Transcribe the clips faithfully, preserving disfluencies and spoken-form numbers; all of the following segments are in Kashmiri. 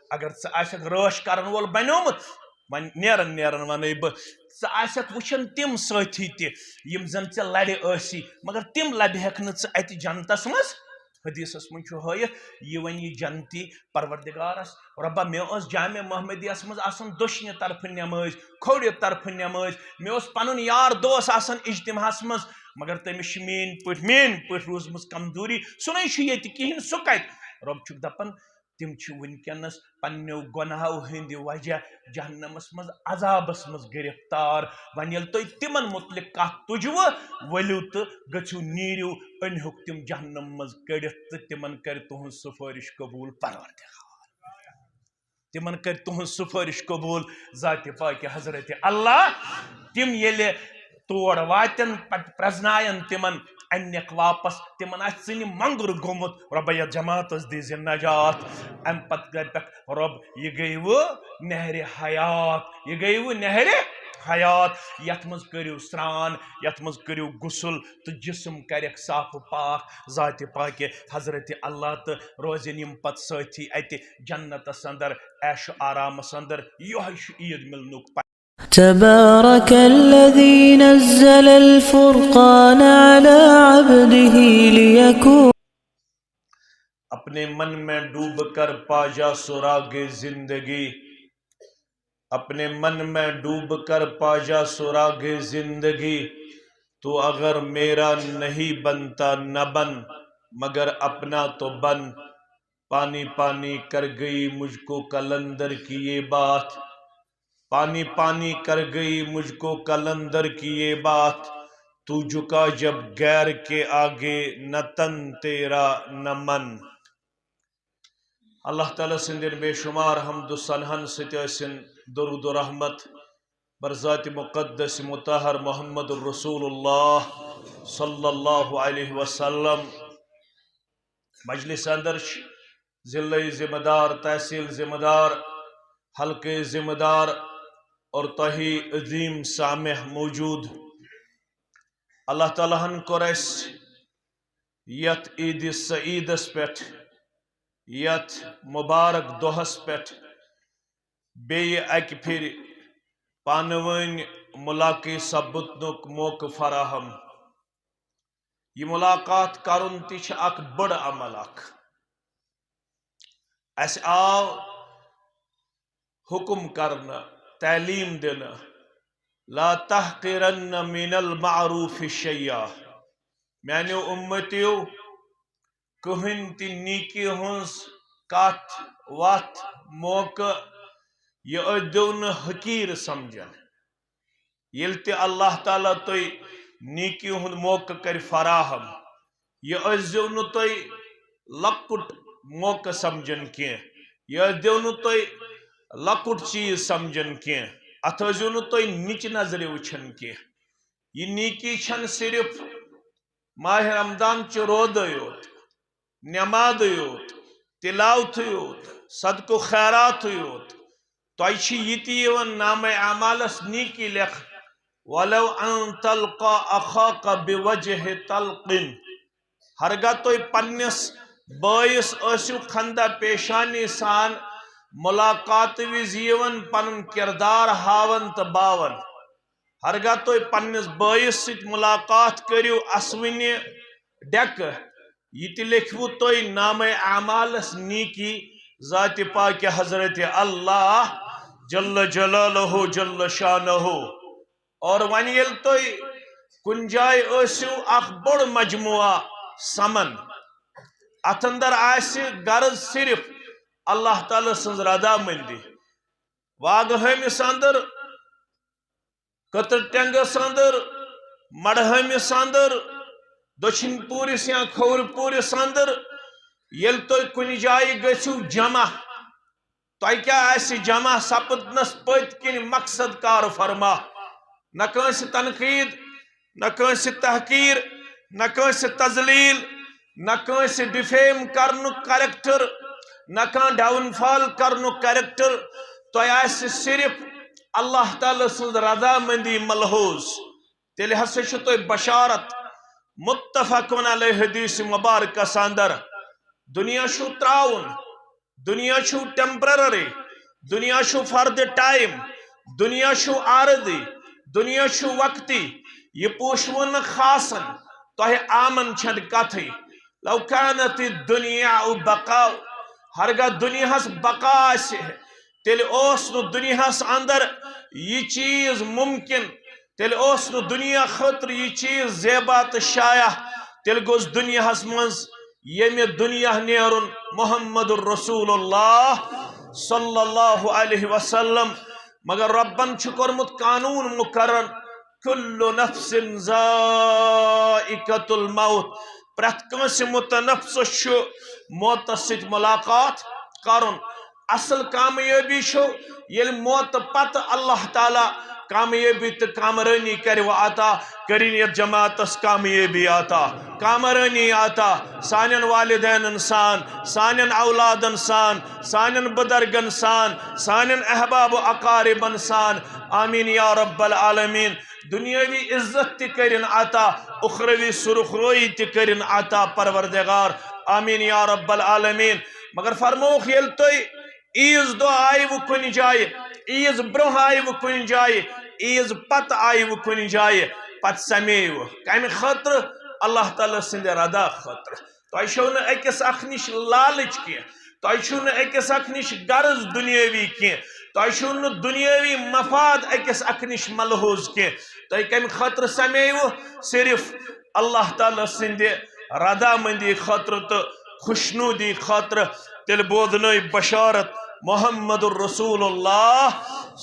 اگر ژٕ آسکھ رٲچھ کرن وول بنیومُت، وۄنۍ نیرن نیرن ونے بہٕ، ژٕ آسکھ وٕچھان تِم سٲتھی تہِ یِم زن ژےٚ لڑِ ٲسی، مگر تِم لبہِ ہٮ۪کھ نہٕ ژٕ اتہِ جنتس منٛز۔ حدیثس منٛز چھُ ہٲیِتھ، یہِ وۄنۍ یہِ جنتی پروردگارس، رۄبا، مےٚ ٲس جامع محمدیس منٛز آسان دٔچھنہِ طرفہٕ نٮ۪مٲز، کھوٚورِ طرفہٕ نٮ۪مٲز، مےٚ اوس پنُن یار دوس آسان اجتماعس منٛز، مگر تٔمِس چھِ میٲنۍ پٲٹھۍ، میٲنۍ پٲٹھۍ روٗزمٕژ کمزوری، سُہ نَے چھُ ییٚتہِ کِہیٖنۍ، سُہ کتہِ؟ رۄب چھُکھ دپان، تِم چھِ وٕنکیٚنس پننیو گۄناہو ہٕنٛدِ وجہ جہنمس منٛز عذابس منٛز گرفتار۔ وۄنۍ ییٚلہِ تُہۍ تِمن متعلق کتھ تُجوٕ، ؤلِو تہٕ گٔژھِو، نیٖرِو، أنۍہوکھ تِم جہنم منٛز کٔڑِتھ تہٕ تِمن کرِ تُہنٛز سفٲرِش قبوٗل پروردگار۔ تِمن کرِ تُہنٛز سفٲرِش قبوٗل ذاتِ پاکہِ حضرت اللہ۔ تِم ییٚلہِ تور واتن، پتہٕ پرزناین تِمن، انکھ واپس، تِمن آسہِ ژٕنہِ مۄنگُر گوٚمُت، رۄبہ یتھ جماعتس دیٖزِ نجات۔ امہِ پتہٕ کرِ پٮ۪ٹھ رۄب، یہِ گٔیوٕ نہرِ حیات، یہِ گٔیوٕ نہرِ حیات، یتھ منٛز کٔرِو سرٛان، یتھ منٛز کٔرِو غسل تہٕ جسم کرٮ۪کھ صاف و پاک ذاتِ پاکہِ حضرت اللہ، تہٕ روزن یِم پتہٕ سٲتھی اتہِ جنتس اندر، عیش و آرامس اندر۔ یۄہے چھُ عید ملنُک تبارك الذي نزل الفرقان على عبده ليكون اپنے من میں ڈوب کر پا جا سراغ زندگی، اپنے من میں ڈوب کر پا جا سراغ زندگی، تو اگر میرا نہیں بنتا نہ بن، مگر اپنا تو بن۔ پانی پانی کر گئی مجھ کو قلندر کی یہ بات، پانی پانی کر گئی مجھ کو قلندر کی یہ بات، تو جھکا جب غیر کے آگے نہ تن تیرا نہ من۔ اللہ تعالیٰ سٕنٛدٮ۪ن بے شمار حمد و ثناہن سۭتۍ ٲسِن درود و رحمت بر ذات مقدس مطہر محمد رسول اللہ صلی اللہ علیہ وسلم۔ مجلس اندر چھِ ضلعی ذمہ دار، تحصیل ذمہ دار، حلقہٕ ذمہ دار اور تۄہہِ عظیم سامع موجود۔ اللہ تعالیٰ ہن کوٚر اَسہِ یتھ عید سعیدس پٮ۪ٹھ، یتھ مبارک دۄہس پٮ۪ٹھ بیٚیہِ اکہِ پھِرِ پانہٕ وٲنۍ ملاقات سپدنُک موقعہٕ فراہم۔ یہِ ملاقات کرُن تہِ چھِ اکھ بٔڑ عمل اکھ۔ اَسہِ آو حکم کرنہٕ، تعلیٖم دِنہٕ، "لا تحقرن من المعروف شيئا"۔ میانیو اُمتیو، کٕہٕنۍ تہِ نیکی ہٕنٛز کتھ، وتھ، موقعہٕ، یہِ ٲسۍزیو نہٕ حقیٖر سمجھان۔ ییٚلہِ تہِ اللہ تعالیٰ تۄہہِ نیکی ہُنٛد موقعہٕ کرِ فراہم، یہِ ٲسۍزیو نہٕ تُہۍ لۄکُٹ موقعہٕ سمجھان کینٛہہ، یہِ ٲسۍزیو نہٕ تُہۍ لۄکُٹ چیٖز سمجھان کینٛہہ، اتھ ٲسۍزیو نہٕ تُہۍ نِچہِ نظرِ وٕچھان کینٛہہ۔ یہِ نیکی چھنہٕ صرف ماہِ رمضان چہِ روزے یوت، نمازے یوت، تلاوتھٕے یوت، صدقہٕ و خیراتھٕے یوت۔ تۄہہِ چھِ یہِ تہِ یِوان نامہ اعمالس نیکی لیکھنہٕ، "ولو ان تلقى اخاك بوجه طلق"۔ ہرگاہ تُہۍ پننِس بٲیِس ٲسِو خندہ پیشانی سان ملاقاتہٕ وِزِ یِوان پنُن کردار ہاوان تہٕ باوان۔ ہرگاہ تُہۍ پننِس بٲیِس سۭتۍ ملاقات کٔرِو اسوٕنہِ ڈیکہٕ، یہِ تہِ لیکھوٕ تُہۍ نامہ اعمالس نیکی ذاتِ پاکہِ حضرت اللہ جل جلالہ جل شانہ۔ اور وۄنۍ ییٚلہِ تُہۍ کُنہِ جایہِ ٲسِو اکھ بوٚڑ مجموعہ سمن، اتھ اندر آسہِ غرض صرف اللہ تعالیٰ سٕنٛز رضامندی۔ واگہٕ ہٲمِس اندر، کٔتٕر ٹٮ۪نٛگس اندر، مڑہٲمِس اندر، دٔچھِنۍ پوٗرِس یا کھوورِ پوٗرِس اندر، ییٚلہِ تُہۍ کُنہِ جایہِ گٔژھِو جمع، تۄہہِ کیٛاہ آسہِ جمع سپدنس پٔتۍ کِنۍ مقصد کار فرما؟ نہ کٲنٛسہِ تنقید، نہ کٲنٛسہِ تحقیر، نہ کٲنٛسہِ تذلیل، نہ کٲنٛسہِ ڈیفیم کرنُک کریکٹر، نہ کانٛہہ ڈاؤن فال کرنُک کریکٹر۔ تۄہہِ آسہِ صرف اللہ تعالیٰ سٕنٛز رضامندی ملحوظ۔ تیٚلہِ ہسا چھُ تۄہہِ بشارت، متفقن علیہ حدیث مبارکس اندر، دُنیا چھُو ترٛاوُن، دنیا چھُ temporary، دنیا چھُ for the time، دنیا چھُ عارضی، دنیا چھُ وقتی۔ یہِ پوشوُن نہٕ خاصن تۄہہِ عامن چھنہٕ کتھٕے۔ لو كانت الدنيا بقاء، ہرگاہ دنیاہس بقا آسہِ، تیٚلہِ اوس نہٕ دنیاہس اندر یہِ چیز ممکن، تیٚلہِ اوس نہٕ دنیا خٲطرٕ یہِ چیز زیبا تہٕ شایع۔ تیٚلہِ گوٚژھ دنیاہس منٛز ییٚمہِ دنیا نیرُن محمد رسول اللہ صلی اللہ علیہ وسلم۔ مگر ربن چھُ کوٚرمُت قانون مقرر، كل نفس ذائقة الموت، پرٛٮ۪تھ کٲنٛسہِ متنفسس چھُ موتس سۭتۍ ملاقات کرُن۔ اصل کامیٲبی چھُ ییٚلہِ موتہٕ پتہٕ اللہ تعالیٰ کامیٲبی تہٕ کامرٲنی کرِ وۄنۍ عطا۔ کٔرِن یتھ جماعتس کامیٲبی عطا، کامرٲنی عطا، سانٮ۪ن والدینن سان، سانٮ۪ن اولادن سان، سانٮ۪ن بزرگن سان، سانٮ۪ن احباب و اقاربن سان۔ آمین یا رب العالمین۔ دنیاوی عزت تہِ کٔرِن عطا، اخروی سرخروی تہِ کٔرِن عطا پروردگار۔ آمین یا رب العالمین۔ مگر فرمووُکھ، ییٚلہِ تُہۍ عیٖذ دۄہ آیوٕ کُنہِ جایہِ، عیٖذ برونٛہہ آیوٕ کُنہِ جایہِ، عیٖذ پتہٕ آیوٕ کُنہِ جایہِ، پتہٕ سمیوٕ۔ کمہِ خٲطرٕ؟ اللہ تعالیٰ سٕنٛدِ رضا خٲطرٕ۔ تۄہہِ چھو نہٕ أکِس اکھ نِش لالٕچ کینٛہہ، تۄہہِ چھو نہٕ أکِس اکھ نِش غرض دُنیٲوی کینٛہہ، تۄہہِ چھو نہٕ دُنیٲوی مفاد أکِس اکھ نِش ملحوظ کینٛہہ۔ تۄہہِ کمہِ خٲطرٕ سمیوٕ؟ صرف اللہ تعالیٰ سٕنٛدِ رضامندی خٲطرٕ تہٕ خوشنودی خٲطرٕ۔ تیٚلہِ بوزنٲے بشارت محمد رسول اللہ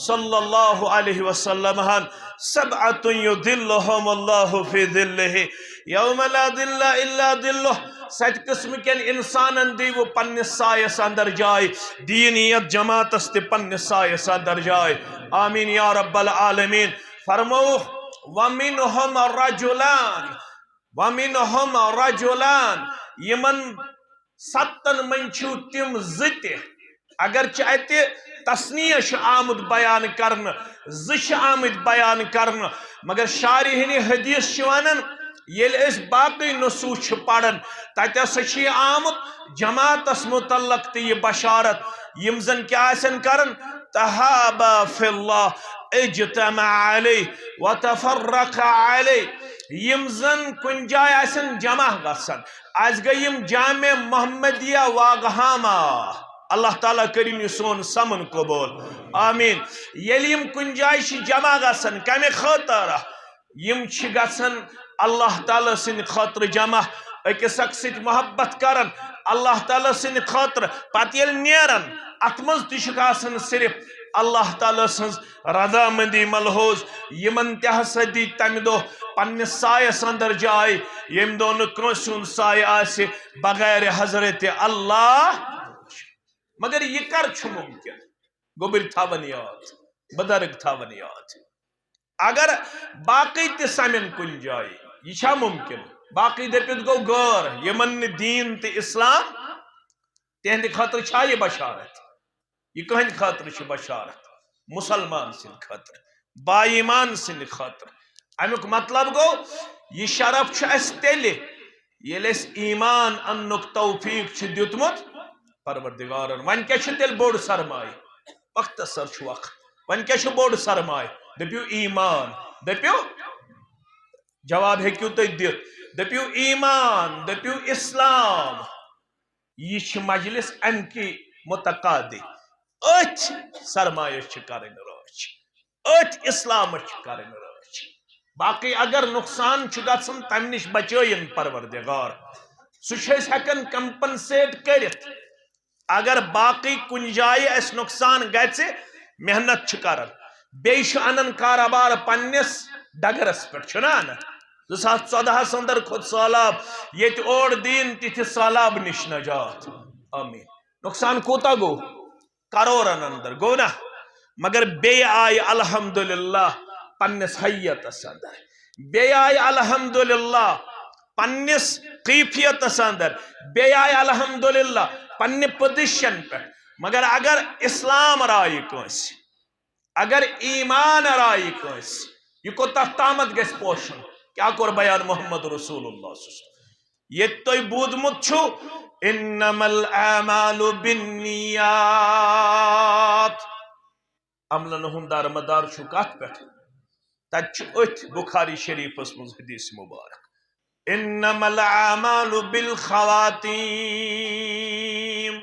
صلی اللہ علیہ وسلم ہن، سبعة يظلهم الله في ظله يوم لا ظل إلا ظله۔ ستہِ قسمہٕ کٮ۪ن انسانن دیٖوٕ پننِس سایس اندر جاے، دیٖن یتھ جماعتس تہِ پننِس سایس اندر جاے۔ آمین یا رب العالمین۔ فرمووُکھ، ومنهم رجلان، ومنهم رجلان، یِمن ستن منٛز چھِو تِم زٕ تہِ، اگرچہِ اتہِ تثنیہ چھُ آمُت بیان کرنہٕ، زٕ چھِ آمٕتۍ بیان کرنہٕ، مگر شارحینِ حدیث چھِ ونان، ییٚلہِ أسۍ باقٕے نصوص چھِ پران، تتہِ ہسا چھُ یہِ آمُت جماعتس متعلق تہِ یہِ بشارت، یِم زن کیٛاہ آسن کران؟ تحابا فی اللہ، اجتمع علیہ وتفرق علیہ، یِم زن کُنہِ جایہِ آسن جمع گژھان، اسہِ گٔے یِم جامع محمدیہ واگہاما۔ اللہ تعالیٰ کٔرِن یہِ سون سمن قبول۔ آمین۔ ییٚلہِ یِم کُنہِ جایہِ چھِ جمع گژھان، کمہِ خٲطرٕ؟ یِم چھِ گژھان اللہ تعالیٰ سٕنٛدِ خٲطرٕ جمع، أکِس اکھ سۭتۍ محبت کران اللہ تعالیٰ سٕنٛدِ خٲطرٕ۔ پتہٕ ییٚلہِ نیران، اتھ منٛز تہِ چھُکھ آسان صرف اللہ تعالیٰ سٕنٛز رضامندی ملحوظ۔ یِمن تہِ ہسا دی تمہِ دۄہ پننِس سایس اندر جاے، ییٚمہِ دۄہ نہٕ کٲنٛسہِ ہُنٛد سایہِ آسہِ بغیر حضرت اللہ۔ مگر یہِ کر چھُ ممکن؟ گوٚبٕرۍ تھاوان یاد، بزرگ تھاوان یاد۔ اگر باقٕے تہِ سمن کُنہِ جایہِ، یہِ چھا ممکن؟ باقٕے دٔپِتھ گوٚو غٲر، یِمن نہٕ دیٖن تہٕ اسلام، تِہنٛدِ خٲطرٕ چھا یہِ بشارت؟ یہِ کٕہٕنٛدِ خٲطرٕ چھِ بشارت؟ مسلمان سٕنٛدِ خٲطرٕ، با ایمان سٕنٛدِ خٲطرٕ۔ امیُک مطلب گوٚو، یہِ شرف چھُ اَسہِ تیٚلہِ، ییٚلہِ اَسہِ ایمان اننُک توفیق چھُ دیُتمُت پروردگارن۔ وۄنۍ کیٛاہ چھُ تیٚلہِ بوٚڑ سرمایہِ؟ مختصر چھُ وقت۔ وۄنۍ کیٛاہ چھُ بوٚڑ سرمایہِ؟ دٔپِو ایمان۔ دٔپِو، جواب ہیٚکِو تُہۍ دِتھ۔ دٔپِو ایمان، دٔپِو اسلام۔ یہِ چھِ مجلس اَمہِ کی متقاضی۔ أتھۍ سرمایس چھِ کرٕنۍ رٲچھ، أتھۍ اسلامس چھِ کرٕنۍ رٲچھ۔ باقٕے اگر نقصان چھُ گژھان، تَمہِ نِش بچٲیِن پروردگار۔ سُہ چھُ أسۍ ہٮ۪کان compensate کٔرِتھ۔ اگر باقٕے کُنہِ جایہِ اَسہِ نقصان گژھِ، محنت چھِ کران، بیٚیہِ چھُ انان کارٕبار پننِس ڈگرس پٮ۪ٹھ، چھُنہ انان؟ زٕ ساس ژۄدہَس اندر کھوٚت سہلاب، ییٚتہِ اور دیٖن تِتھِ سہلاب نِش نجات۔ آمین۔ نقصان کوٗتاہ گوٚو؟ کرورن اندر گوٚو نا؟ مگر بیٚیہِ آیہِ الحمدللہ پننِس حیتس اندر، بیٚیہِ آیہِ الحمدللہ پننِس کیفیتس اندر، بیٚیہِ آیہِ الحمدللہ پننہِ position پٮ۪ٹھ۔ مگر اگر اسلام رایہِ کٲنٛسہِ، اگر ایمان رایہِ کٲنٛسہِ، یہِ کوٚت تتھ تامتھ گژھِ پوشُن؟ کیٛاہ کوٚر بیان محمد رسول اللہ صلی اللہ علیہ وسلم؟ ییٚتہِ تۄہہِ بوٗزمُت چھُ، انما الاعمال بالنیات۔ عملن ہُنٛد دارمدار چھُ کتھ پٮ۪ٹھ؟ تتہِ چھُ أتھۍ بخاری شریفس منٛز حدیث مبارک، انما الاعمال بالخواتیم۔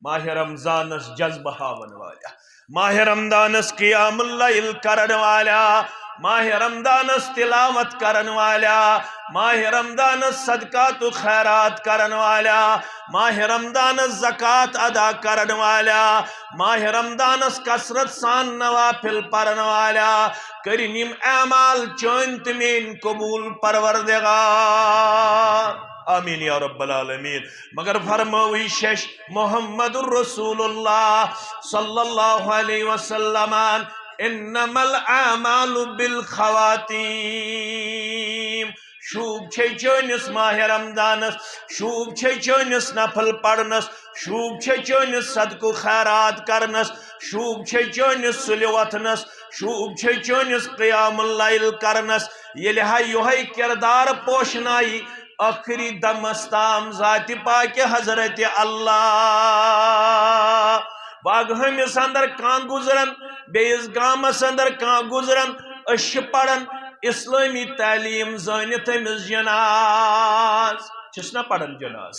ماہ رمضانس جذبہٕ ہاون والیا، ماہ رمضانس قیام اللیل کرن والیا، ماہ رمضانس تلاوت کرن والیا، ماہ رمضانس صدقات و خیرات کرن والیا، ماہ رمضانس زکات ادا کرن والیا، ماہ رمضانس کثرت سان نوافل پرن والیا، کٔرِن یِم اعمال چٲنۍ تہٕ میٲنۍ قبول پروردگار۔ آمین یا رب العالمین۔ مگر فرمٲوٕے شش محمد رسول اللہ صلی اللہ علیہ وسلمن، انما الاعمال بالخواتیم۔ شوٗب چھے چٲنِس ماہ رمضانس، شوٗب چھے چٲنِس نفل پرنس، شوٗب چھے چٲنِس صدقہٕ خیرات کرنس، شوٗب چھے چٲنِس سُلہِ وۄتھنس، شوٗب چھے چٲنِس قیام اللیل کرنس۔ ییٚلہِ ہا یِہوٚے کردار پوشنایہِ ٲخری دمس تام ذاتِ پاکہِ حضرت اللہ۔ باغہٲمِس اندر کانٛہہ گُزران، بیٚیِس گامس اندر کانٛہہ گُزران، أسۍ چھِ پران اسلٲمی تعلیٖم زٲنِتھ أمِس جناز۔ چھِس نا پران جناز؟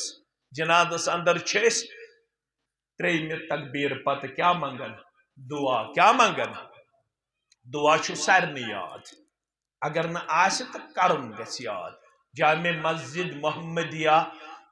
جنازس اندر چھِ أسۍ ترٛیٚیِمہِ تکبیٖر پتہٕ کیٛاہ منٛگان؟ دُعا۔ کیٛاہ منٛگان؟ دُعا چھُ سارنٕے یاد۔ اگر نہٕ آسہِ تہٕ کرُن گژھِ یاد۔ جامع مسجد محمدیہ،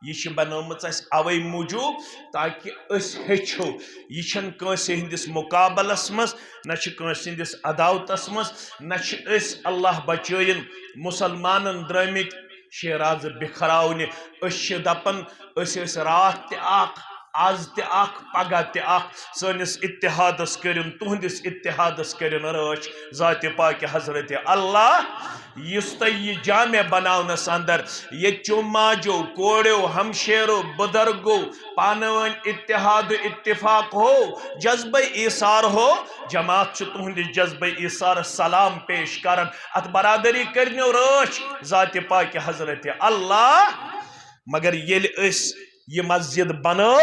یہِ چھِ بنٲومٕژ اَسہِ اَوَے موٗجوٗب تاکہِ أسۍ ہیٚچھو۔ یہِ چھَنہٕ کٲنٛسہِ ہٕنٛدِس مُقابلَس منٛز، نہ چھِ کٲنٛسہِ ہٕنٛدِس عداوتَس منٛز، نہ چھِ أسۍ، اللہ بچٲیِن، مُسلمانَن درٛٲمٕتۍ شیرازٕ بِکھراونہِ۔ أسۍ چھِ دَپان، أسۍ ٲسۍ راتھ تہِ اَکھ، از تہِ اَکھ، پگاہ تہِ اَکھ۔ سٲنِس اتحادس کٔرِن، تُہنٛدِس اتحادس کٔرِن رٲچھ ذاتِ پاکہِ حضرت اللہ۔ یُس تۄہہِ یہِ جامع بناونس اندر ییٚتہِ چو ماجو، کوڑیو، ہمشیرو، بُزرگو پانہٕ ؤنۍ اتحاد و اتفاق ہو، جذبہ ایثار ہو، جماعت چھِ تُہنٛدِس جذبہ ایثارس سلام پیش کران۔ اتھ برادری کٔرنیو رٲچھ ذاتِ پاکہِ حضرت اللہ۔ مگر ییٚلہِ أسۍ یہِ مسجد بنٲو،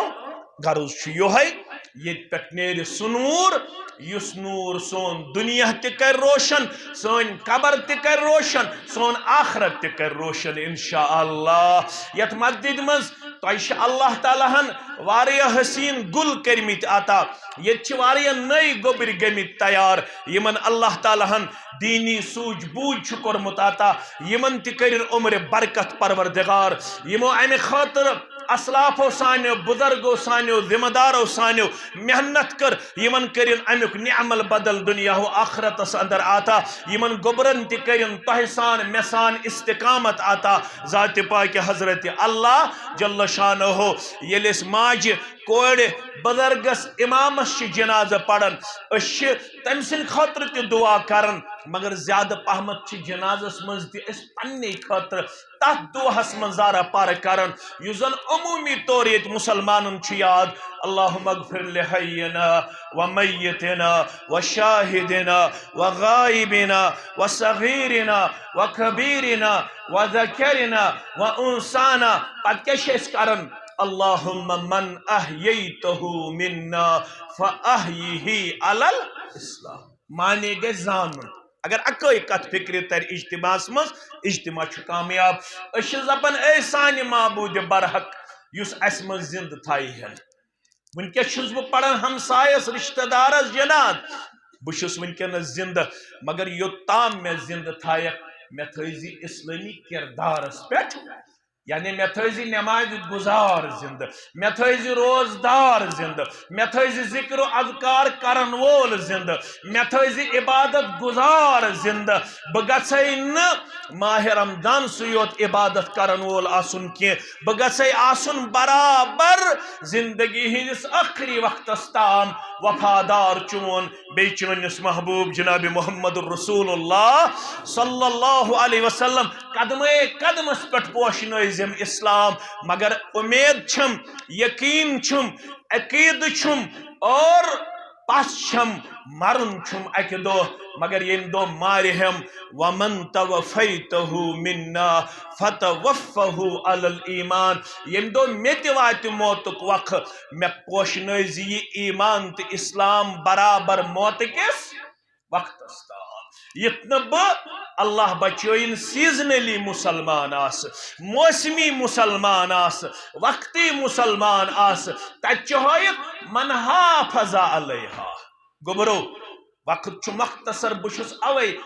غرض چھُ یِہوٚے، ییٚتہِ پٮ۪ٹھ نیرِ سُہ نوٗر، یُس نوٗر سون دُنیا تہِ کرِ روشن، سٲنۍ قبر تہِ کرِ روشن، سون آخرت تہِ کرِ روشن، انشاءاللہ۔ یتھ مسجدِ منٛز تۄہہِ چھِ اللہ تعالیٰ ہن واریاہ حسیٖن گُل کٔرمٕتۍ عطا، ییٚتہِ چھِ واریاہ نٔوۍ گوٚبرۍ گٔمٕتۍ تیار، یِمن اللہ تعالیٰ ہن دیٖنی سوٗجھ بوٗجھ چھُ کوٚرمُت عطا، یِمن تہِ کٔرِن عمرِ برکت پروردگار۔ یِمو امہِ خٲطرٕ اسلافو سانیو، بُزرگو سانیو، ذمہ دارو سانیو محنت کٔر، یِمن کٔرِن امیُک نعم البدل دُنیا و آخرتس اندر عطا۔ یِمن گوٚبرن تہِ کٔرِن تۄہہِ سان مےٚ سان استقامت عطا۔ ذاتِ پاکہِ حضرت اللہ جل شانہ، ییٚلہِ أسۍ ماجہِ، کورِ، بُزرگس، امامس چھِ جنازٕ پران، أسۍ چھِ تٔمۍ سٕنٛدِ خٲطرٕ تہِ دُعا کران، مگر زیادٕ پہمتھ چھِ جنازس منٛز تہِ أسۍ پننہِ خٲطرٕ تتھ دُعاہس منٛز زارہ پارٕ کران، یُس زن عمومی طور ییٚتہِ مسلمانن چھُ یاد، اللہم اغفر لحینا و میتنا و شاہدنا و غائبنا و صغیرنا و کبیرنا و ذکرنا و انثانا۔ پتہٕ کیٛاہ چھِ أسۍ کران؟ اللہم من احییتہ منا فاحیہ علی الاسلام۔ معنی گژھِ زانُن۔ اگر اکٲے کتھ فکرِ ترِ اجتماعس منٛز، اجتماع چھُ کامیاب۔ أسۍ چھِ دپان، اے سانہِ معبوٗدِ برحق، یُس اسہِ منٛز زندٕ تھایہِ ہن۔ وٕنکیٚس چھُس بہٕ پران ہمسایس، رشتہٕ دارس جناز، بہٕ چھُس وٕنکیٚنس زندٕ، مگر یوٚتام مےٚ زندٕ تھایکھ، مےٚ تھٲیزِ اسلٲمی کردارس پٮ۪ٹھ۔ یعنی مےٚ تھٲیزِ نمازِ گُزار زِندٕ، مےٚ تھٲیزِ روزدار زِندٕ، مےٚ تھٲیزِ ذِکر و اذکار کرن وول زِندٕ، مےٚ تھٲیزِ عبادت گُزار زِندٕ۔ بہٕ گژھے نہٕ ماہِ رمضان سُے یوت عبادت کرن وول آسُن کینٛہہ، بہٕ گژھے آسُن برابر زندگی ہٕنٛدِس ٲخری وقتس تام وفادار چون بیٚیہِ چٲنِس محبوب جناب محمد رسول اللہ صلی اللہ علیہ وسلم قدمے قدمس پٮ۪ٹھ پوشنٲوزٮ۪م اسلام۔ مگر امید چھم، یقین چھم، عقیدٕ چھم اور اس چھم، مرُن چھُم اکہِ دۄہ، مگر ییٚمہِ دۄہ مارِ ہٮ۪م، ومن توفیته منا فتوفه علی الایمان، ییٚمہِ دۄہ مےٚ تہِ واتہِ موتُک وقت، مےٚ پوشنٲوزِ یہِ ایمان تہٕ اسلام برابر موتہٕ کِس وقتس تام۔ یِتھ نہٕ بہٕ، اللہ بچٲیِن، سیزنلی مسلمان آسہٕ، موسمی مسلمان آسہٕ، وقتی مسلمان آسہٕ، تتہِ چھُ ہٲیِتھ من حافظ علیہا۔ گوٚبرو، وقت چھُ مختصر، بہٕ چھُس اوے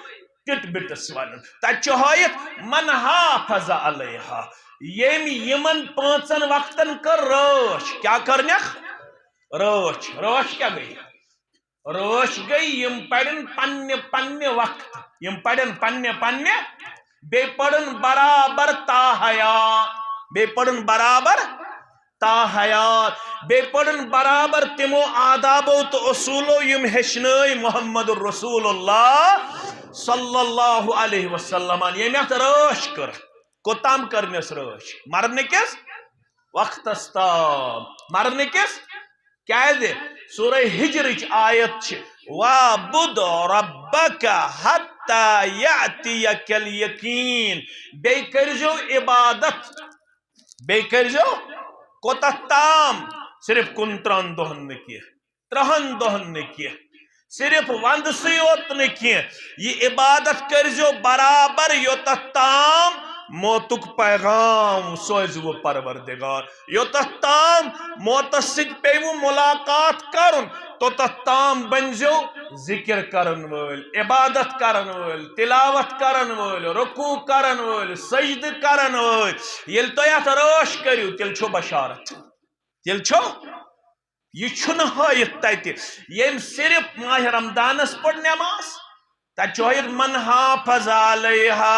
ٹِٹ بِٹس ونان۔ تتہِ چھُ ہٲیِتھ من حافظ علیہا، ییٚمۍ یِمن پانٛژن وقتن کٔر رٲچھ۔ کیٛاہ کٔرنکھ؟ رٲچھ۔ رٲچھ کیٛاہ گٔے؟ رٲچھ گٔے، یِم پرن پننہِ پننہِ وقت، یِم پرن پننہِ پننہِ، بیٚیہِ پرن برابر تا حیات، بیٚیہِ پرن برابر تا حیات، بیٚیہِ پرن برابر تِمو آدابو تہٕ اصوٗلو یِم ہیٚچھنٲے محمد رسول اللہ صلی اللہ علیہ وسلمن، ییٚمۍ اتھ رٲچھ کٔر۔ کوٚتام کٔرنس رٲچھ؟ مرنہٕ کِس وقتس تام۔ مرنہٕ کِس؟ کیازِ؟ سورہ ہجرٕچ آیت چھِ، "وَاعْبُدْ رَبَّكَ حَتَّى يَأْتِيَكَ الْيَقِينُ"۔ بیٚیہِ کٔرزیو عبادت۔ بیٚیہِ کٔرزیو کوتاہ تام؟ صرف کُنترٛہن دۄہن نہٕ کینٛہہ، ترٛہن دۄہن نہٕ کینٛہہ، صرف ونٛدسٕے یوت نہٕ کینٛہہ، یہِ عبادت کٔرزیو برابر یوٚتتھ تام موتُک پیغام سوزِ وٕ پروردگار، یوٚتتھ تام موتس سۭتۍ پیٚیہِ وٕ ملاقات کرُن، توٚتتھ تام بٔنزیو ذکر کرن وٲلۍ، عبادت کرن وٲلۍ، تلاوت کرن وٲلۍ، رکوع کرن وٲلۍ، سجدٕ کرن وٲلۍ۔ ییٚلہِ تُہۍ اتھ رٲچھ کٔرِو، تیٚلہِ چھو بشارت۔ تیٚلہِ چھو، یہِ چھُنہٕ ہٲیِتھ تتہِ، ییٚمۍ صرف ماہِ رمضانس پٔر نٮ۪ماز، تتہِ چھُ ہٲیِتھ من حافظ علیہا۔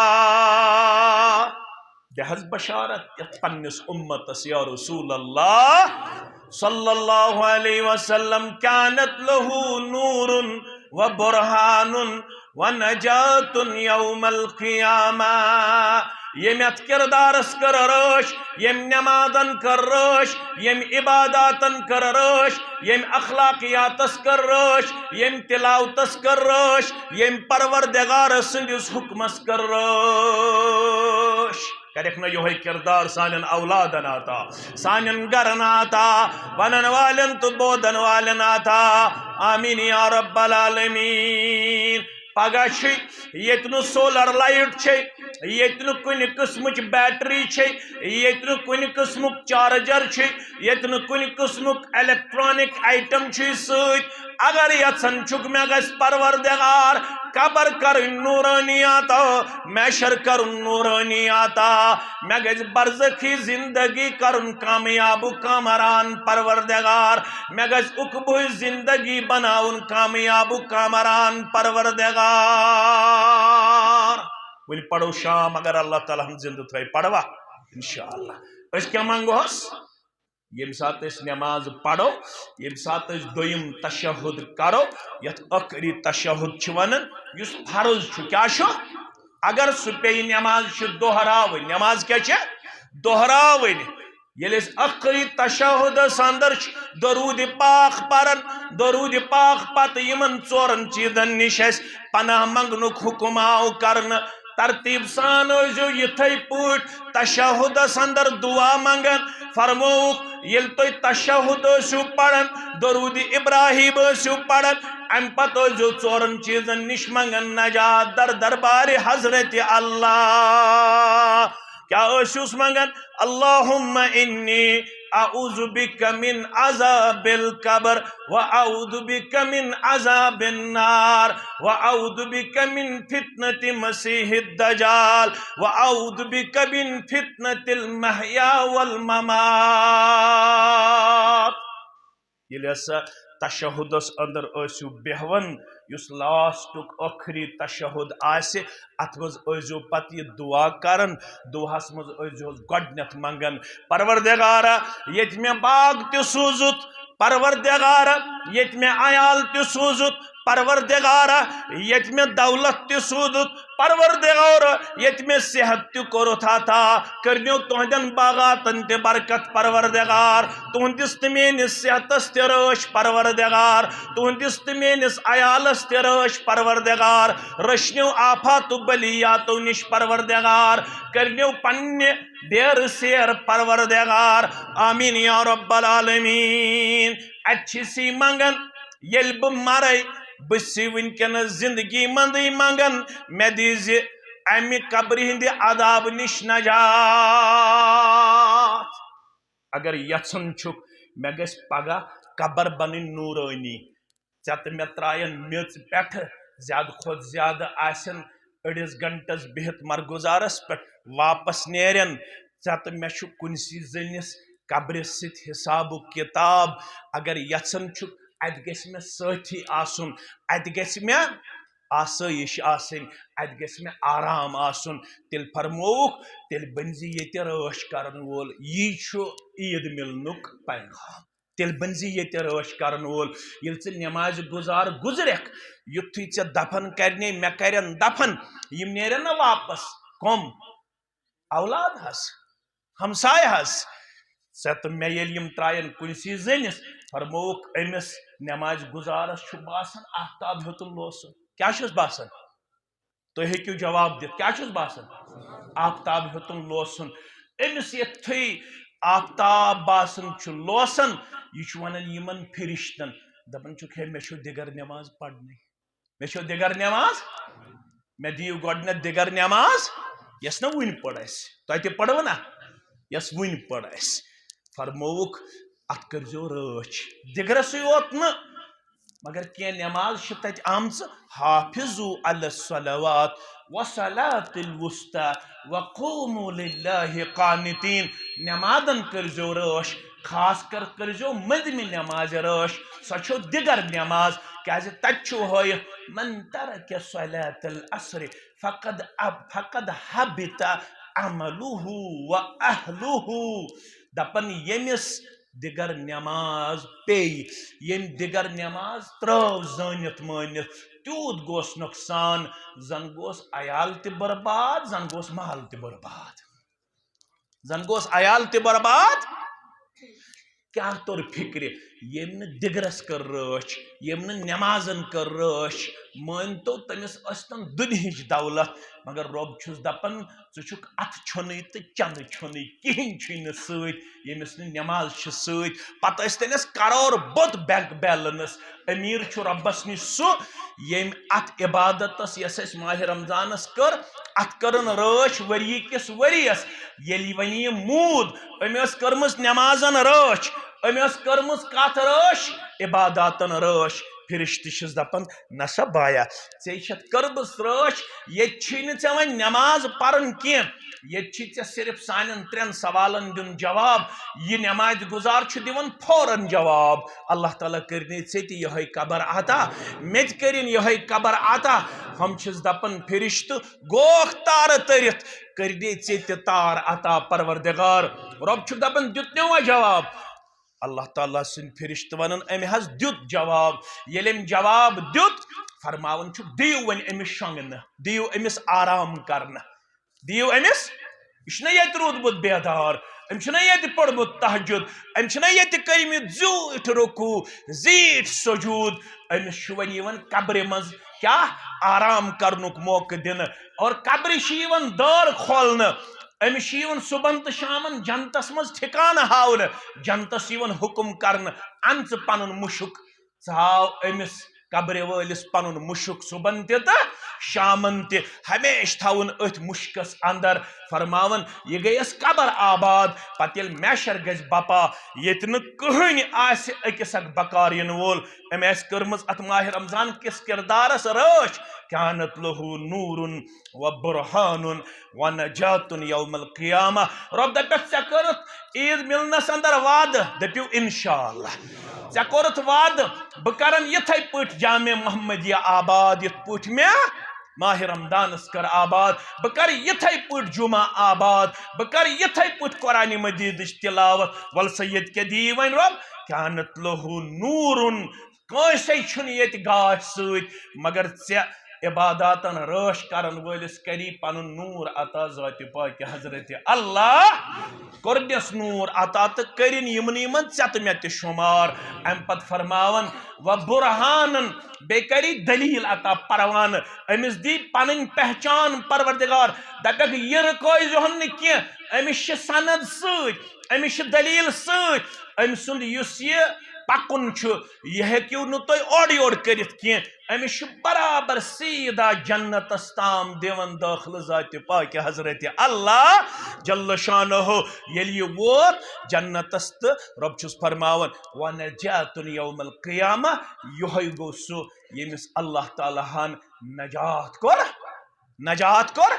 دِ حظ بشارت یتھ پننِس امتس، یا رسول اللہ صلی اللہ علیہ وسلم، كانت له نور وبرهان ونجاة يوم القيامة۔ ییٚمۍ اتھ کردارس کٔر رٲچھ، ییٚمۍ نمازن کٔر رٲچھ، ییٚمۍ عباداتن کٔر رٲچھ، ییٚمۍ اخلاقیاتس کٔر رٲچھ، ییٚمۍ تلاوتس کٔر رٲچھ، ییٚمۍ پروردگار سٕنٛدِس حکمس کٔر رٲچھ۔ کرکھ نہ یہوے کردار سانٮ۪ن اولادن عطا، سانٮ۪ن گرن عطا، ونن والٮ۪ن تہٕ بوزن والٮ۪ن عطا۔ آمین یا رب العالمین۔ پگاہ چھُ ییٚتہِ نہٕ سولر لایٹ چھے، ییٚتہِ نہٕ کُنہِ قٕسمٕچ بیٹری چھے، ییٚتہِ نہٕ کُنہِ قٕسمُک چارجر چھُے، ییٚتہِ نہٕ کُنہِ قٕسمُک electronic item چھُے سۭتۍ، اگر یژھان چھُکھ مےٚ گژھِ پروردگار قبر کرٕنۍ نورانیات، محشر کرُن نورانیات، مےٚ گژھِ برزخی زندگی کرُن کامیاب و کامران پروردگار، مےٚ گژھِ اُقبٕچ زندگی بناوُن کامیاب و کامران پروردگار۔ وۄنۍ پرو شام، اگر اللہ تعالیٰ ہن زندٕ تھٲے، پروا؟ انشاءاللہ۔ أسۍ کیٛاہ منٛگوس؟ ییٚمہِ ساتہٕ أسۍ نٮ۪ماز پرو، ییٚمہِ ساتہٕ أسۍ دوٚیِم تشہد کرو، یتھ ٲخری تشہد چھِ ونان، یُس فرض چھُ، کیٛاہ چھُ؟ اگر سُہ پیٚیہِ نٮ۪ماز چھِ دۄہراوٕنۍ، نٮ۪ماز کیٛاہ چھِ؟ دۄہراوٕنۍ۔ ییٚلہِ أسۍ ٲخری تشہدس اندر چھِ درود پاک پران، درود پاک پتہٕ یِمن ژورن چیٖزن نِش اَسہِ پناہ منگنُک حکم آو کرنہٕ، ترتیب سان ٲسۍزیو یِتھے پٲٹھۍ تشہدس اندر دعا منگان۔ فرمووُکھ، ییٚلہِ تُہۍ تشہد ٲسِو پران، درود ابراہیم ٲسِو پران، امہِ پتہٕ ٲسۍزیو ژورن چیٖزن نِش منگان نجات در دربارِ حضرت اللہ۔ کیٛاہ ٲسِوس منگان؟ اللہم انی اعوذ بک من عذاب القبر و اعوذ بک من عذاب النار و اعوذ بک من فتنة مسیح الدجال و اعوذ بک من فتنة المحیا والممات۔ ییٚلہِ ہسا تشہدس اندر ٲسِو بیہوان، یُس لاسٹُک ٲخری تشہد آسہِ، اتھ منٛز ٲسۍزیو پتہٕ یہِ دعا کران، دعاہس منٛز ٲسۍزیوس گۄڈٕنٮ۪تھ منگان، پروردگارا، ییٚتہِ مےٚ باغ تہِ سوٗزُتھ، پروردگارا، ییٚتہِ مےٚ عیال تہِ سوٗزُتھ، پروردگارا، ییٚتہِ مےٚ دولت تہِ سوٗزُتھ، پروردگارا، ییٚتہِ مےٚ صحت تہِ کوٚرُتھ عطا، کٔرنیو تُہنٛدٮ۪ن باغاتن تہِ برکت، پروردگار، تُہنٛدِس تہٕ میٲنِس صحتس تہِ رٲچھ، پروردگار، تُہنٛدِس تہٕ میٲنِس عیالس تہِ رٲچھ، پروردگار، رٔچھنیو آفات و بلیاتو نِش، پروردگار، کٔرنیو پننہِ بیرٕ سیر، پروردگار، آمین یا رب العالمین۔ اتہِ چھِ سی منگان، ییٚلہِ بہٕ مرے، بہٕ چھُس وٕنکیٚنس زندگی منٛزٕے منگان، مےٚ دیٖزِ امہِ قبرِ ہٕنٛدِ عذاب نِش نجات۔ اگر یژھان چھُکھ مےٚ گژھِ پگاہ قبر بنٕنۍ نورٲنی، ژےٚ تہٕ مےٚ ترٛاین میٚژ پٮ۪ٹھٕ، زیادٕ کھۄتہٕ زیادٕ آسن أڑِس گنٹس بِہِتھ مرگُزارس پٮ۪ٹھ، واپس نیرن۔ ژےٚ تہٕ مےٚ چھُ کُنسی زٔنِس قبرِ سۭتۍ حساب و کتاب۔ اگر یژھان چھُکھ اتہِ گژھِ مےٚ سٲتھی آسُن، اتہِ گژھِ مےٚ آسٲیِش آسٕنۍ، اتہِ گژھِ مےٚ آرام آسُن، تیٚلہِ فرمووُکھ، تیٚلہِ بٔنزِ ییٚتہِ رٲچھ کرن وول۔ یی چھُ عید مِلنُک پیغام۔ تیٚلہِ بٔنزِ ییٚتہِ رٲچھ کرن وول۔ ییٚلہِ ژٕ نمازِ گُزار گُزرکھ، یُتھُے ژےٚ دفن کرنے، مےٚ کرن دفن، یِم نیرن نہ واپس۔ کم؟ اولاد حظ، ہمساے حظ۔ ژےٚ تہٕ مےٚ ییٚلہِ یِم ترٛاین کُنسی زٔنِس، فرمووُکھ، أمِس نمازِ گُزارس چھُ باسان آفتاب ہیوٚتُن لوسُن۔ کیٛاہ چھُس باسان؟ تُہۍ ہیٚکِو جواب دِتھ، کیٛاہ چھُس باسان؟ آفتاب ہیوٚتُن لوسُن۔ أمِس یُتھُے آفتاب باسان چھُ لوسان، یہِ چھُ وَنان یِمَن فرشتن، دَپان چھُکھ، ہے، مےٚ چھو دِگر نٮ۪ماز پَرنٕے، مےٚ چھو دِگر نٮ۪ماز، مےٚ دِیِو گۄڈٕنٮ۪تھ دِگر نٮ۪ماز، یۄس نہ وٕنہِ پٔر اَسہِ، تۄہہِ تہِ پٔرٕو نہ، یۄس وٕنہِ پٔر اَسہِ۔ فرمووُکھ، اَتھ کٔرۍزیو رٲچھ، دِگرَسٕے یوت نہٕ، مگر کینٛہہ نماز چھِ تتہِ آمژٕ، حافظوا علی الصلوات وصلاة الوسطی وقوموا للہ قانتین۔ نمازن کٔرزیو رٲچھ، خاص کر کٔرزیو مٔنزمہِ نمازِ رٲچھ، سۄ چھو دِگر نماز، کیازِ تتہِ چھُو ہٲیِتھ، من ترک صلاة العصر فقد اب-، فقد حبط عملہ و اہلہ۔ دپان ییٚمِس دِگر نٮ۪ماز پیٚیہِ، ییٚمۍ دِگر نٮ۪ماز ترٲو زٲنِتھ مٲنِتھ، تیوٗت گوس نۄقصان، زن گوس عیال تہِ برباد، زن گوس مال تہِ برباد، زن گوس عیال تہِ برباد۔ کیٛاہ توٚر فِکرِ؟ ییٚمۍ نہٕ دِگرس کٔر رٲچھ، ییٚمۍ نہٕ نٮ۪مازن کٔر رٲچھ، مٲنۍ تو تٔمِس ٲسۍتن دُنہِچ دولت، مگر رۄب چھُس دپان، ژٕ چھُکھ اتھٕ چھۄنٕے تہٕ چندٕ چھۄنٕے، کِہیٖنۍ چھُے نہٕ سۭتۍ، ییٚمِس نہٕ نٮ۪ماز چھِ سۭتۍ۔ پتہٕ ٲسۍ تٔمِس کرور بوٚد بینک بیلنس۔ امیر چھُ رۄبس نِش سُہ، ییٚمۍ اتھ عبادتس، یۄس اسہِ ماہِ رمضانس کٔر، اتھ کٔرٕن رٲچھ ؤری کِس ؤرِیس۔ ییٚلہِ وۄنۍ یہِ موٗد، أمۍ ٲس کٔرمٕژ نٮ۪مازن رٲچھ، أمۍ ٲس کٔرمٕژ کتھ رٲچھ؟ عباداتن رٲچھ۔ فرشتہٕ چھِس دپان، نسا بایا، ژےٚ چھتھ کٔرمٕژ رٲچھ، ییٚتہِ چھُے نہٕ ژےٚ وۄنۍ نٮ۪ماز پرُن کینٛہہ، ییٚتہِ چھُے ژےٚ صرف سانٮ۪ن ترٛٮ۪ن سوالن دیُن جواب۔ یہِ نٮ۪مازِ گُزار چھُ دِوان فوراً جواب، اللہ تعالیٰ کٔرِنَے ژےٚ تہِ یِہوٚے قبر عطا، مےٚ تہِ کٔرِن یِہوٚے قبر عطا۔ ہم چھِس دپان فرشتہٕ، گوکھ تارٕ تٔرِتھ، کٔرِنَے ژےٚ تہِ تار عطا پروردگار۔ رۄب چھُ دپان، دیُتنیوا جواب؟ اللہ تعالیٰ سٕنٛدۍ فرشتہٕ ونان، أمۍ حظ دیُت جواب۔ ییٚلہِ أمۍ جواب دیُت، فرماوان چھُکھ، دِیِو وۄنۍ أمِس شۄنٛگنہٕ، دِیِو أمِس آرام کرنہٕ، دِیِو أمِس۔ یہِ چھُنہ ییٚتہِ روٗدمُت بیدار، أمۍ چھُنہ ییٚتہِ پوٚرمُت تہجد، أمۍ چھِنہ ییٚتہِ کٔرمٕتۍ زیوٗٹھ رکوع، زیٖٹھ سجوٗد۔ أمِس چھُ وۄنۍ یِوان قبرِ منٛز کیٛاہ؟ آرام کرنُک موقعہٕ دِنہٕ۔ اور قبرِ چھِ یِوان دٲر کھولنہٕ۔ أمِس چھِ یِوان صُبحن تہٕ شامن جنتس منٛز ٹھکانہٕ ہاونہٕ۔ جنتس یِوان حُکم کرنہٕ، ان ژٕ پنُن مُشُک، ژٕ ہاو أمِس قبرِ وٲلِس پنُن مُشُک صُبحن تہِ تہٕ شامن تہِ۔ ہمیشہِ تھاوُن أتھۍ مُشکس اندر۔ فرماوان، یہِ گٔیَس قبر آباد۔ پتہٕ ییٚلہِ محشر گژھِ بپا، ییٚتہِ نہٕ کٕہٕنۍ آسہِ أکِس اکھ بکار یِنہٕ وول، أمۍ آسہِ کٔرمٕژ اتھ ماہِ رمضان کِس کردارس رٲچھ۔ کانت لہو نورن و برہانن و نجاتن یوم القیامہ۔ رۄب دپٮ۪س، ژےٚ کٔرٕتھ عید مِلنس اندر وعدٕ، دٔپِو انشاءاللہ۔ ژےٚ کوٚرُتھ وعدٕ، بہٕ کرن یِتھے پٲٹھۍ جامع محمدیہ آباد، یِتھ پٲٹھۍ مےٚ ماہِ رمضانس کٔر آباد۔ بہٕ کرٕ یِتھے پٲٹھۍ جمعہ آباد، بہٕ کرٕ یِتھے پٲٹھۍ قرآن مجیدٕچ تلاوت۔ ول سا ییٚتہِ کیٛاہ دِیی وۄنۍ رۄب؟ کانت لہو نورن کٲنٛسے چھُنہٕ ییٚتہِ گاش سۭتۍ، مگر ژےٚ عباداتن رٲچھ کرن وٲلِس کری پنُن نوٗر عطا ذاتِ پاکہِ حضرت اللہ۔ کوٚرنس نوٗر عطا تہٕ کٔرِن یِمنٕے منٛز ژےٚ تہٕ مےٚ تہِ شُمار۔ امہِ پتہٕ فرماوان، و برہانن، بیٚیہِ کری دلیل عطا، پروانہٕ۔ أمِس دی پنٕنۍ پہچان پروردگار، دپکھ یہِ رُکٲے زِہون نہٕ کینٛہہ، أمِس چھِ سند سۭتۍ، أمِس چھِ دلیل سۭتۍ، أمۍ سُنٛد یُس یہِ پکُن چھُ، یہِ ہیٚکِو نہٕ تُہۍ اورٕ یورٕ کٔرِتھ کینٛہہ۔ أمِس چھُ برابر سیٖدھا جنتس تام دِوان دٲخلہٕ ذاتِ پاکہِ حضرت اللہ جل شانہ۔ ییٚلہِ یہِ ووت جنتس تہٕ رۄب چھُس فرماوان، "ونجاتن یوم القیامہ"، یِہوٚے گوٚو سُہ ییٚمِس اللہ تعالیٰ ہن نجات کوٚر۔ نجات کوٚر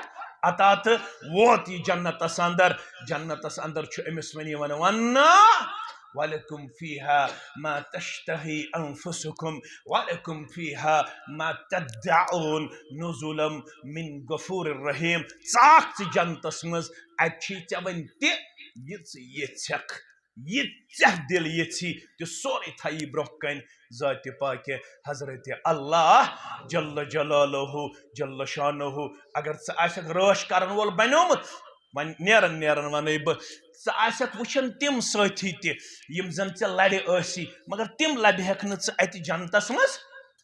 عطا تہٕ ووت یہِ جنتس اندر۔ جنتس اندر چھُ أمِس وۄنۍ یِوان وننہٕ، "ولکم فیہا ما تشتہی انفسکم ولکم فیہا ما تدعون نزلا من غفور رحیم"۔ ژاکھ ژٕ جنتس منٛز، اتہِ چھی ژےٚ وۄنۍ تہِ یہِ ژٕ یژھکھ۔ یہِ ژےٚ دِل یژھی، تہِ سورُے تھایی برونٛہہ کنہِ ذاتِ پاکہِ حضرت اللہ جل جلالہ جل شانہ۔ اگر ژٕ آسکھ رٲچھ کرن وول بنیومُت، وۄنۍ نیرن نیرن ونَے بہٕ، ژٕ آسکھ وٕچھان تِم سٲتھی تہِ یِم زن ژےٚ لڑِ ٲسی، مگر تِم لبہِ ہٮ۪کھ نہٕ ژٕ اتہِ جنتس منٛز۔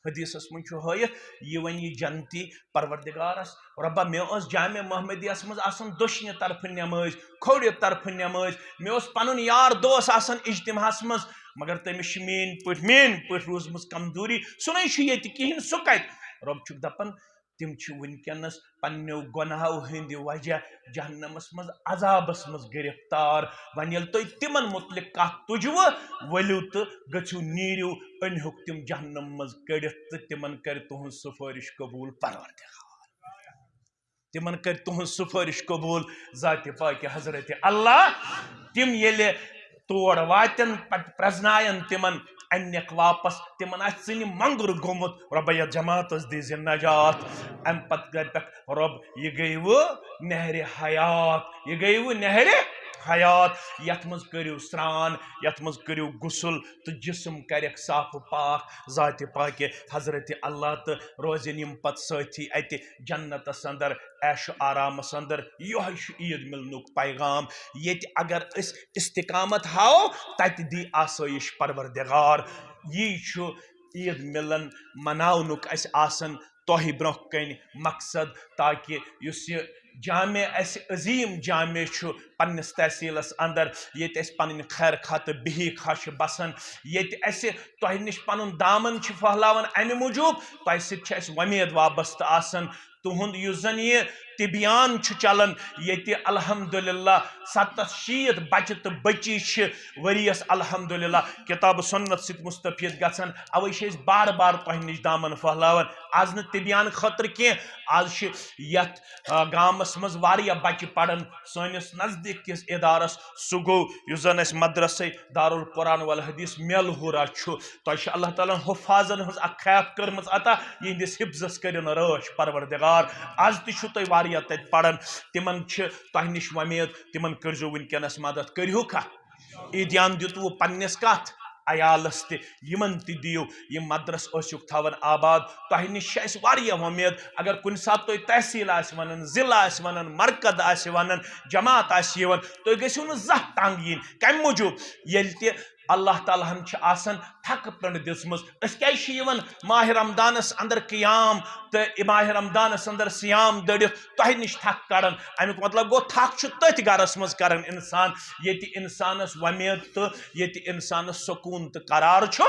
حدیثس منٛز چھُ ہٲیِتھ، یہِ وۄنۍ یہِ جنتی پروردگارس، "رۄبا، مےٚ ٲس جامع محمدیس منٛز آسان دٔچھنہِ طرفہٕ نٮ۪مٲز، کھوورِ طرفہٕ نٮ۪مٲز، مےٚ اوس پنُن یار دوس آسان اجتماعس منٛز، مگر تٔمِس چھِ میٲنۍ پٲٹھۍ، میٲنۍ پٲٹھۍ روٗزمٕژ کمزوری، سُہ نَے چھُ ییٚتہِ کِہیٖنۍ، سُہ کتہِ؟" رۄب چھُکھ دپان، تِم چھِ وٕنکیٚنس پننیو گۄناہو ہٕنٛدِ وجہ جہنمس منٛز عذابس منٛز گرفتار۔ وۄنۍ ییٚلہِ تُہۍ تِمن متعلق کتھ تُجوٕ، ؤلِو تہٕ گٔژھِو، نیٖرِو، أنۍہُکھ تِم جہنم منٛز کٔڑِتھ تہٕ تِمن کرِ تُہنٛز سفٲرِش قبول پروردگار۔ تِمن کرِ تُہنٛز سفٲرِش قبول ذاتِ پاکہِ حضرت اللہ۔ تِم ییٚلہِ تور واتن، پتہٕ پرزناین تِمن، انکھ واپس، تِمن آسہِ ژٕنہِ مۄنگُر گوٚمُت، "رۄبا، یتھ جماعتس دیٖزِ نجات"۔ امہِ پتہٕ دپکھ، "رۄب، یہِ گٔیوٕ نہرِ حیات، یہِ گٔیوٕ نہرِ حیات، یتھ منٛز کٔرِو سرٛان، یتھ منٛز کٔرِو غسل تہٕ جسم کرٮ۪کھ صاف و پاک ذاتِ پاکہِ حضرت اللہ"۔ تہٕ روزن یِم پتہٕ سٲتھی اتہِ جنتس اندر، عیش و آرامس اندر۔ یِہوٚے چھُ عید مِلنُک پیغام۔ ییٚتہِ اگر أسۍ استقامت ہاوو، تتہِ دی آسٲیِش پروردگار۔ یی چھُ عید مِلن مناونُک اسہِ آسان تۄہہِ برونٛہہ کنہِ مقصد، تاکہِ یُس یہِ جامع اسہِ عظیٖم جامع چھُ پننِس تحصیلس اندر، ییٚتہِ اسہِ پنٕنۍ خیر خواہ تہٕ بہیٖ خواہ چھِ بسان، ییٚتہِ اسہِ تۄہہِ نِش پنُن دامن چھِ پھٔہلاوان، امہِ موٗجوٗب تۄہہِ سۭتۍ چھِ اسہِ وۄمید وابستہٕ آسان۔ تُہُنٛد یُس زن یہِ تبیان چھُ چلان، ییٚتہِ الحمدللہ ستتھ شیٖتھ بچہِ تہٕ بچی چھِ ؤریس الحمدللہ کتاب سنت سۭتۍ مستفید گژھان۔ اوے چھِ أسۍ بار بار تۄہہِ نِش دامن پھٔہلاوان۔ از نہٕ تبیان خٲطرٕ کینٛہہ، از چھِ یتھ، آ، گامس منٛز واریاہ بچہِ پران سٲنِس نزدیٖک کِس ادارس۔ سُہ گوٚو یُس زن اسہِ مدرسے دارالقرآن والحدیث میلہورہ چھُ۔ تۄہہِ چھِ اللہ تعالیٰ ہن حفاظن ہٕنٛز اکھ کھیپ کٔرمٕژ عطا، یِہنٛدِس حفظس کٔرِن رٲچھ پروردگار۔ از تہِ چھِو تُہۍ واریاہ تتہِ پران، تِمن چھِ تۄہہِ نِش وۄمید، تِمن کٔرزیٚو وٕنکیٚنس مدد، کٔرِہُکھا؟ عیدیان دیُتوٕ پننِس کتھ عیالس تہِ، یِمن تہِ دِیِو، یِم مدرس ٲسِکھ تھاوان آباد۔ تۄہہِ نِش چھِ اسہِ واریاہ وۄمید، اگر کُنہِ ساتہٕ تُہۍ تحصیل آسہِ ونان، ضلع آسہِ ونان، مرکز آسہِ ونان، جماعت آسہِ یِوان، تُہۍ گٔژھِو نہٕ زانٛہہ تنگ یِنۍ۔ کمہِ موٗجوٗب؟ ییٚلہِ تہِ اللہ تعالیٰ ہن چھِ آسان تھکہٕ پٔنڈ دِژمٕژ۔ أسۍ کیازِ چھِ یِوان ماہِ رمضانس اندر قیام تہٕ ماہِ رمضانس اندر صیام دٔڑِتھ تۄہہِ نِش تھکھ کڑان؟ امیُک مطلب گوٚو، تھکھ چھُ تٔتھۍ گرس منٛز کران انسان، ییٚتہِ انسانس وۄمید تہٕ ییٚتہِ انسانس سکوٗن تہٕ قرار چھُ۔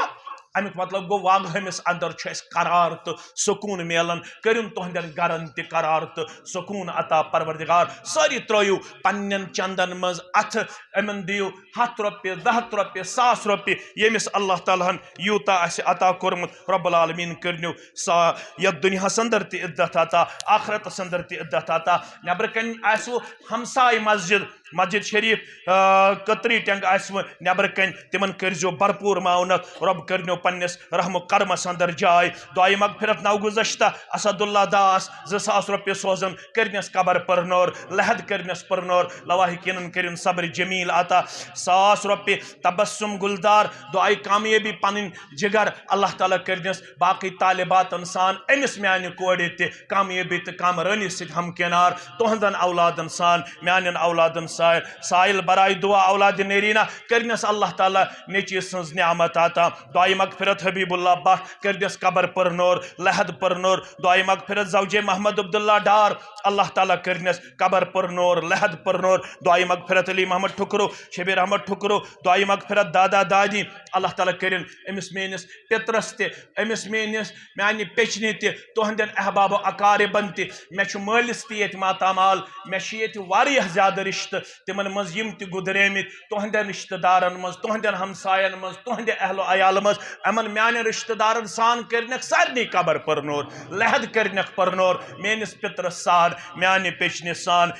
امیُک مطلب گوٚو، واگہٕ ہٲمِس اندر چھُ اسہِ قرار تہٕ سکوٗن میلان۔ کٔرِن تُہنٛدٮ۪ن گرن تہِ قرار تہٕ سکوٗن عطا پروردگار۔ سٲری ترٲیِو پننٮ۪ن چندن منٛز اتھٕ، یِمن دِیِو ہتھ رۄپیہِ، زٕ ہتھ رۄپیہِ، ساس رۄپیہِ، ییٚمِس اللہ تعالیٰ ہن یوٗتاہ آسہِ عطا کوٚرمُت، رب العالمین کٔرنو سا یتھ دُنیاہس اندر تہِ عزت عطا، آخرتس اندر تہِ عزت عطا۔ نٮ۪برٕ کنہِ آسِوٕ ہمساے مسجد، مسجد شریف، آ، کتری ٹینگ آسہِ وۄنۍ نیبر کنۍ، تِمن کٔرزیو بھرپور معاونت۔ رۄب کٔرنیو پننِس رحم و کرمس اندر جاے۔ دعایہِ مغفرت نوگُزشتہ اسد اللہ داس زٕ ساس رۄپیہِ سوزن، کٔرنس قبر پرنور، لحد کٔرنس پرنور، لواحقینن کٔرِن صبر جمیل عطا۔ ساس رۄپیہِ تبسم گلدار، دعایہِ کامیٲبی پنٕنۍ جگر، اللہ تعالیٰ کٔرنس باقٕے طالباتن سان أمِس میانہِ کورِ تہِ کامیٲبی تہٕ کامرٲنی سۭتۍ ہمکنار، تُہنٛدن اولادن سان، میانٮ۪ن اولادن سان۔ سائل برائے دعا اولاد نیرینہ، کٔرنس اللہ تعالیٰ نیچی سٕنٛز نعمت عطا۔ دعایہِ مغفرت حبیب اللہ بٹ، کٔرنس قبر پرنور، لحد پرنور۔ دعایہِ مغفرت زوجے محمد عبداللہ ڈار، اللہ تعالیٰ کٔرنس قبر پرنور، لحد پرنور۔ دعایہِ مغفرت علی محمد ٹھکرو، شبیر احمد ٹھکرو۔ دعایہِ مغفرت دادا دادی، اللہ تعالیٰ کٔرِن أمِس میٲنِس پِترس تہِ، أمِس میٲنِس، میانہِ پیچنہِ تہِ، تُہنٛدٮ۪ن احباب و اقاربن تہِ۔ مےٚ چھُ مٲلِس تہِ ییٚتہِ ماتامال، مےٚ چھِ ییٚتہِ واریاہ زیادٕ رِشتہٕ، تِمن منٛز یِم تہِ گُزریمٕتۍ، تُہنٛدٮ۪ن رِشتہٕ دارن منٛز، تُہنٛدٮ۪ن ہمساین منٛز، تُہنٛدِ اہل و عیال منٛز، یِمن میانٮ۪ن رِشتہٕ دارن سان کٔرنکھ سارنٕے قبر پرنور، لحد کٔرنکھ پرنور، میٲنِس پِترس سان، میانہِ پیچنہِ سان۔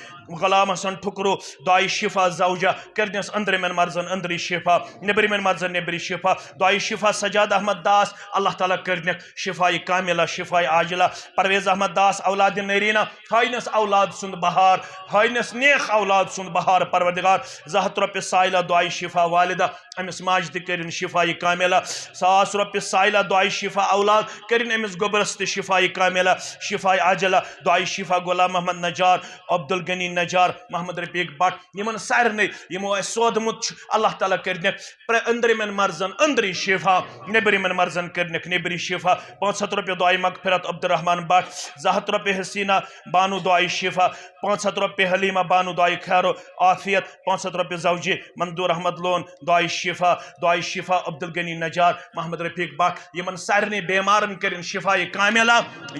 غلام حسن ٹھکرو، دعایہِ شفا زوجہ، کٔرنس أنٛدرِمٮ۪ن مرضن أنٛدری شفا، نیٚبرِمٮ۪ن مرضن نیٚبری شفا۔ دعایہِ شفا سجاد احمد داس، اللہ تعالیٰ کٔرنکھ شفایہِ کاملہ، شفایہِ عاجلہ۔ پرویز احمد داس اولاد نرینہ، ہٲینس اولاد سُنٛد بہار، ہٲینس نیک اولاد سُنٛد بہار پروردگار۔ زٕ ہتھ رۄپیہِ سائلہ، دعایہِ شفا والدہ، أمِس ماجہِ تہِ کٔرِن شفایہِ کاملہ۔ ساس رۄپیہِ سائلہ، دعایہِ شفا اولاد، کٔرِن أمِس گوٚبرس تہِ شفایہِ کاملہ، شفایہِ عاجلہ۔ دعایہِ شفا غلام محمد نجار، عبدالغنی نجار، محمد رفیق بٹ، یِمن سارنٕے یِمو اَسہِ سودمُت چھُ، اللہ تعالیٰ کٔرنکھ پرٛ-، أنٛدرِمٮ۪ن مرضن أنٛدری شفا، نیٚبرِمٮ۪ن مرضن کٔرنکھ نیٚبری شفا۔ پانٛژھ ہتھ رۄپیہِ دعایہِ مغفرت عبدالرحمان بٹ، زٕ ہتھ رۄپیہِ حسینہ بانو دعایہِ شفا، پانٛژھ ہتھ رۄپیہِ حلیمہ بانو دعایہِ خیر و عافیت، پانٛژھ ہتھ رۄپیہِ زوجہِ مندور احمد لون دعایہِ شفا، دعایہِ شفا عبدالغنی نجار، محمد رفیق بٹ، یِمن سارنٕے بیمارن کٔرِن شفایہِ کاملہ۔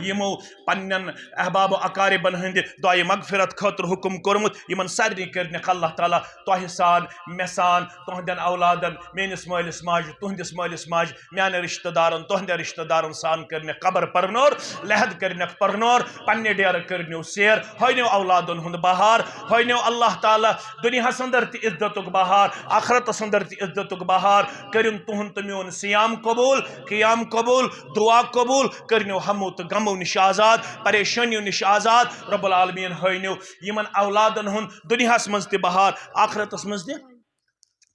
یِمو پننٮ۪ن احباب و اقاربن ہٕنٛدِ دعایہِ مغفرت خٲطرٕ حکم کوٚرمُت، یِمن سارنٕے کٔرنکھ اللہ تعالیٰ تۄہہِ سان، مےٚ سان، تُہنٛدٮ۪ن اولادن، میٲنِس مٲلِس ماجہِ، تُہنٛدِس مٲلِس ماجہِ، میانٮ۪ن رشتہٕ دارن، تُہنٛدٮ۪ن رشتہٕ دارن سان کٔرنکھ قبر پرنور، لحد کٔرنکھ پرنور، پننہِ ڈیرٕ کٔرنیو سیر، ہٲینیو اولادن ہُنٛد بہار، ہٲینیو اللہ تعالیٰ دُنیاہس اندر تہِ عزتُک بہار، آخرتس اندر تہِ عزتُک بہار، کٔرِن تُہُنٛد تہٕ میون صیام قبول، قیام قبول، دعا قبول، کٔرنیو ہمو تہٕ غمو نِش آزاد، پریشٲنیو نِش آزاد۔ رب العالمین ہٲینیو یِمن اولادن ہُنٛد دُنیاہس منٛز تہِ بہار، آخرتس منٛز تہِ۔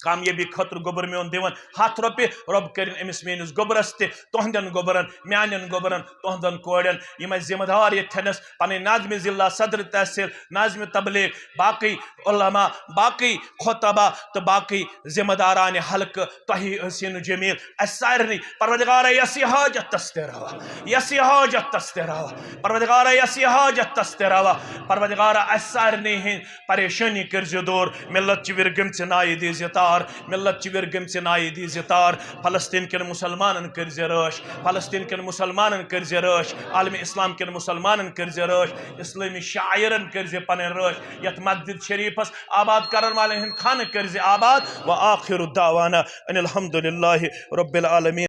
کامیٲبی خٲطرٕ گوٚبُر میون دِوان ہتھ رۄپیہِ، رۄب کٔرِن أمِس میٲنِس گوٚبرس تہِ، تُہنٛدٮ۪ن گوٚبرن، میانٮ۪ن گوٚبرن، تُہنٛدٮ۪ن کورٮ۪ن، یِم اَسہِ ذمہٕ دار ییٚتہِ تھٮ۪نس، پنٕنۍ ناظمِ ضلع، صدر تحصیل، ناظمِ تبلیغ، باقٕے علماء، باقٕے خطبہ تہٕ باقٕے ذمہٕ دارانہِ حلقہٕ، تۄہہِ حسین جمیل، اَسہِ سارنٕے۔ پروردگارا، یۄس یہِ حاجت تس تہِ روا، یۄس یہِ حاجت تس تہِ روا، پروردگارا، یۄس یہِ حاجت تس تہِ روا، پروردگارا، اَسہِ سارنٕے ہٕنٛدۍ پریشٲنی کٔرزِ دوٗر۔ ملت چھِ وِرگٔمژِ نایہِ دیٖزِ تار، ملت چھِ وِرگٔمژِ نایہِ دیٖزِ تار۔ فلسطین کٮ۪ن مُسلمانن کٔرزِ رٲچھ، فلسطین کٮ۪ن مُسلمانن کٔرزِ رٲچھ، عالمِ اسلام کٮ۪ن مُسلمانن کٔرزِ رٲچھ، اسلٲمی شاعرن کٔرزِ پنٕنۍ رٲچھ۔ یتھ مسجد شریفس آباد کرن والٮ۪ن ہٕنٛدۍ خانہٕ کٔرزِ آباد۔ وآخر دعوانا ان الحمد للہ رب العالمین۔